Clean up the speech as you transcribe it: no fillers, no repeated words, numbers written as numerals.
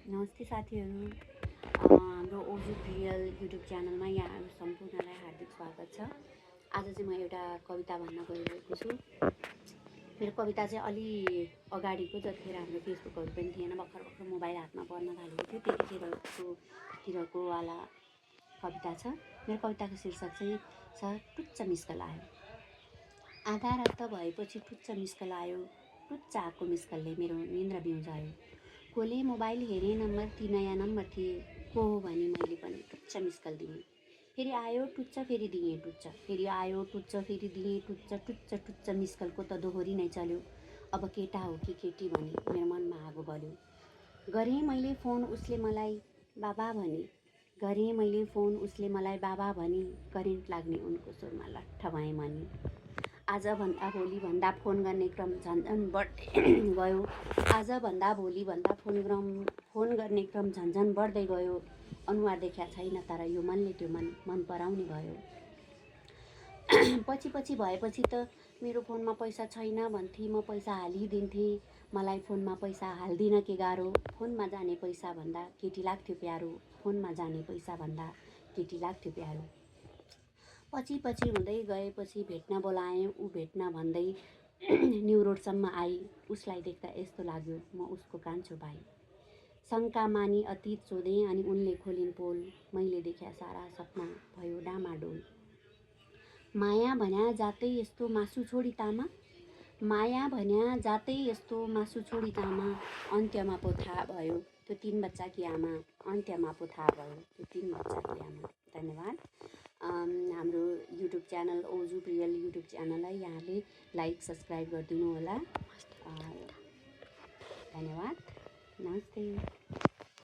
नमस्ते साथीहरू। हाम्रो ओजु रियल युट्युब च्यानलमा यहाँहरू सम्पूर्णलाई हार्दिक स्वागत छ। आज चाहिँ म एउटा कविता भन्न गइरहेको छु। मेरो कविता चाहिँ अलि अगाडिको, जतिखेर हाम्रो फेसबुकहरू पनि थिएन, भर्खर मोबाइल हातमा पर्न थालेको थियो, त्यतिखेरको वाला कविता छ। मेरो कविताको शीर्षक चाहिँ छ टुच्च मिस्कल आयो। आधा रात भएपछि टुच्च मिस्कल आयो। टुच्च आएको मिस्कलले मेरो निन्द्रा बिउजायो। खोले मोबाइल हेरेँ, नम्बर ती नयाँ नम्बर थिए। को हो भनी मैले पनि टुच्च मिस्कल दिएँ। फेरि आयो टुच्च, फेरि दिएँ टुच्च, फेरि आयो टुच्च, फेरि दिएँ टुच्च। टुच्च टुच्च मिस्कलको त दोहोरी नै चल्यो। अब केटा हो कि केटी भनी मेरो मनमा आगो बल्यो। गरेँ मैले फोन, उसले मलाई बाबा भनी। गरेँ मैले फोन, उसले मलाई बाबा भनी। करेन्ट लाग्ने उनको स्वरमा लट्ठ भएँ मनी। आजभन्दा भोलिभन्दा फोन गर्ने क्रम झन्झन बढ्दै गयो। आजभन्दा भोलिभन्दा फोन गर्ने क्रम झन्झन बढ्दै गयो। अनुहार देखा छैन, तर यो मनले त्यो मन पराउने भयो। पछि भएपछि त मेरो फोनमा पैसा छैन भन्थे, म पैसा हालिदिन्थेँ। मलाई फोनमा पैसा हाल्दिन के गाह्रो। फोनमा जाने पैसा भन्दा केटी लाग्थ्यो प्यारो। फोनमा जाने पैसा भन्दा केटी लाग्थ्यो प्यारो। पछि हुँदै गएपछि भेट्न बोलाएँ, ऊ भेट्न भन्दै न्यु रोडसम्म आई। उसलाई देख्दा यस्तो लाग्यो म उसको कान्छो भाइ। शङ्का मानी अतीत सोधेँ, अनि उनले खोलिन् पोल। मैले देख्या सारा सपना भयो डामाडोल। माया भन्या जातै यस्तो मासु छोडी तामा। माया भन्या जातै यस्तो मासु छोडी तामा। अन्त्यमा पो थाहा भयो त्यो 3 बच्चाकी आमा। अन्त्यमा पो थाहा भयो त्यो 3 बच्चाकी आमा। धन्यवाद। हाम्रो युट्युब च्यानल ओजु रियल युट्युब च्यानललाई यहाँले लाइक सब्सक्राइब गरिदिनु होला। धन्यवाद। नमस्ते।